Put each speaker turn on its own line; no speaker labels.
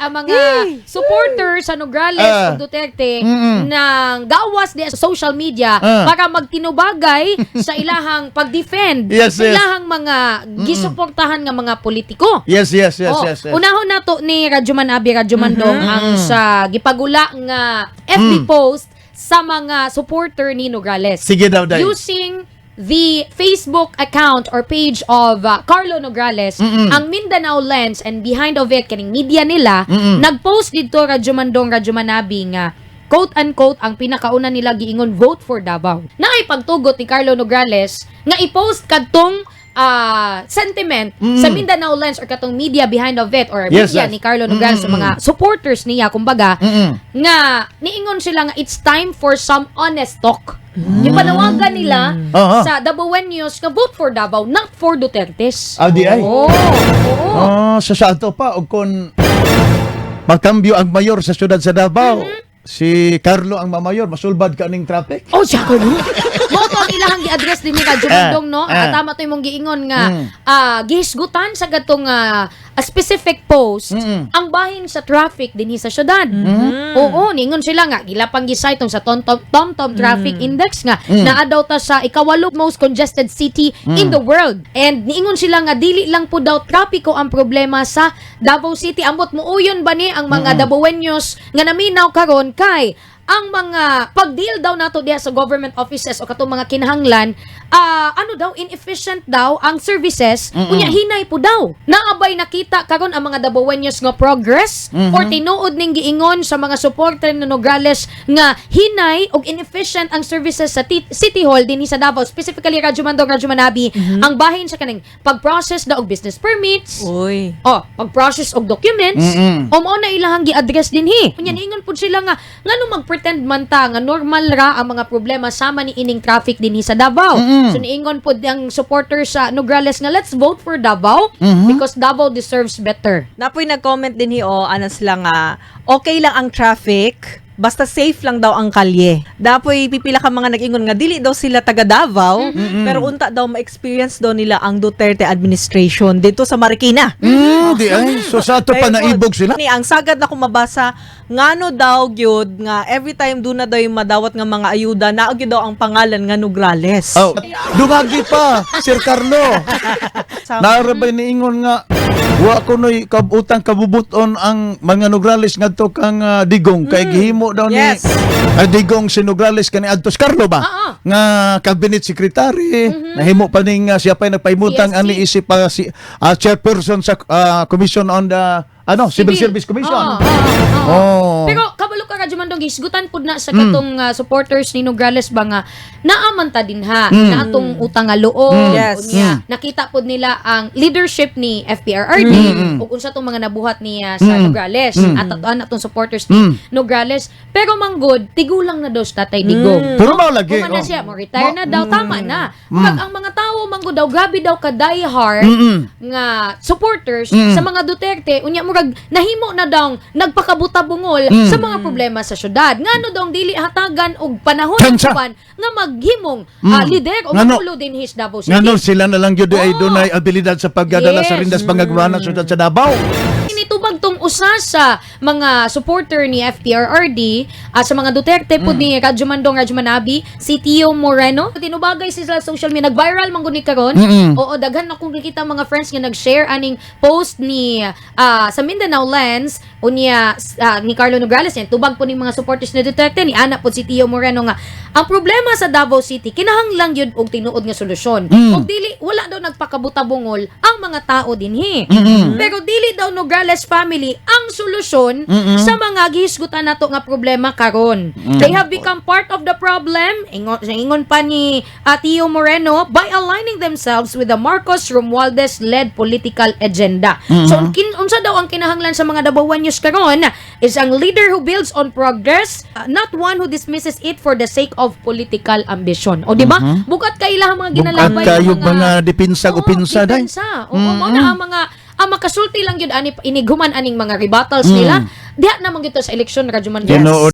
Ang mga supporters sa Nograles ug Duterte ng gawas di sa social media para magtinubagay sa ilahang pag-defend sa ilahang mga gisuportahan nga mga politiko. Oh, unahon nato ni Radyoman Abi, Radyoman Dong, ang sa gipagula nga FB post sa mga supporter ni Nograles.
Sige daw, day.
Using the Facebook account or page of Carlo Nograles, ang Mindanao Lens and behind of it kaning media nila, nagpost didto, Radyo Mandong, Radyo Manabi, nga quote unquote ang pinakauna nila giingon, "Vote for Davao." Naay pagtugot ni Carlo Nograles nga i-post kadtong sentiment sa Mindanao Lens or katong media behind of it or media ni Carlo Nograles sa mga supporters niya kumbaga nga niingon sila nga it's time for some honest talk. Gipanawagan nila sa Dabawenyos nga vote for Davao, not for Dutertes.
Ah, di ay.
Oo.
Oh, sa ato pa og kon makambyo ang mayor sa syudad sa Davao. Si Carlo ang mamayor, masulbad ka ning traffic.
Oh, siya ko no. Mao to ang ilahang gi-address din ni Radyo Mandong, no. Tama to imong giingon nga gihisgutan sa katong a specific post ang bahin sa traffic dinhi sa syudad. Oo, niingon sila nga gila pang gi-cite tong sa TomTom TomTom Traffic Index nga naa daw ta sa ikawalo most congested city in the world. And niingon sila nga dili lang po daw trapiko ang problema sa Davao City. Ambot muuyon ba ni ang mga Dabawenyos nga naminaw karon kay ang mga pag-deal daw nato diha sa government offices o katong mga kinahanglan, ano daw, inefficient daw ang services, unya hinay po daw. Naabay nakita karon ang mga Dabawenyos nga progress or tinuod ning giingon sa mga supporter ni Nograles nga hinay og inefficient ang services sa City Hall dinhi sa Davao, specifically, Radyo Mandong, Radyo Manabi, ang bahin sa kaning pag-process daw og business permits?
Uy.
Oh, pag-process og documents, o mao na ilahang gi-address dinhi. Unya niingon pud sila nga ngano mag-pretend man ta nga normal ra ang mga problema sama ni ining traffic dinhi sa Davao. So niingon pud ang supporters sa Nograles nga let's vote for Davao because Davao deserves better.
Napoy nag-comment din hi o, ana sila nga, okay lang ang traffic, basta safe lang daw ang kalye. Dapoy pipila ka mga nag-ingon nga dili daw sila taga Davao, pero unta daw ma-experience daw nila ang Duterte administration dito sa Marikina.
Di ay. So sa ato pa naibog sila.
Ni ang sagad na kung mabasa ngano daw gyud nga every time do na daw yung madawat nga mga ayuda naa gyud daw ang pangalan nga Nograles.
Oh, dungagi pa, Sir Carlo. Naarabay niingon nga wa kunoy kabutang kabubuton ang mga Nograles ngadto kang Digong kay gihimo daw ni Digong si Nograles kani adto si Carlo ba nga cabinet secretary, nahimo pa ning siya pa nagpahimutang
CSC.
Ani isip pa si chairperson sa Commission on the ano Civil Service Commission.
Oo.
Oh.
Pero kabalo ka, Radyo Mandong, hisgutan pud na sa katong supporters ni Nograles ba nga naaman ta din ha na atong utang nga loob. Unya, nakita pud nila ang leadership ni FPRRD ug unsa tong mga nabuhat niya sa Nograles at atuan atong supporters ni Nograles, pero manggod tigulang na daw si Tatay Digong.
Pero mao lagi.
Human na siya, mo retire na daw, tama na. Murag ang mga tao manggod daw grabe daw ka die hard nga supporters sa mga Duterte, unya murag nahimo na daw nagpakabuta-bungol sa mga problema sa syudad. Ngano daw dili hatagan og panahon ang
Tsansa.
Uban nga maghimong lider o
Ngano?
magulo dinhi sa Davao City.
Ngano sila na lang gyud ay dunay abilidad sa pagdala sa rindas pangagwana sa syudad sa Davao.
Initubag tong usa sa mga supporter ni FPRRD sa mga Duterte pud ni Radyo Mandong, Radyo Manabi, si Tio Moreno. Tinubagay sila sa social media, nag-viral man gud ni karon. Oo, daghan akong nakita mga friends nga nag-share aning post ni sa Mindanao Lens unya ni Carlo Nograles yan. Tubag po ni mga supporters ni Duterte ni ana po si Tio Moreno nga ang problema sa Davao City kinahanglan gyud og tinuod nga solusyon. Ug dili wala daw nagpakabutabungol ang mga tao dinhi. Pero dili daw Nograles family ang solusyon sa mga gihisgutan nato nga problema karon. They have become part of the problem, ingon pa ni Tio Moreno, by aligning themselves with the Marcos Romualdez led political agenda. So unsa daw ang kinahanglan sa mga Dabawenyos karon is ang leader who builds on progress, not one who dismisses it for the sake of political ambition. O di ba? Bugat kay ilang mga
Bugat
ginalabay
kayo mga depensa
Oo,
upinsa day.
depensa. Oo, mao na ang mga ang makasulti lang yun ani inighuman aning mga rebuttals nila. Diha naman gyud to sa eleksyon, Radyo Man.
Tinuod.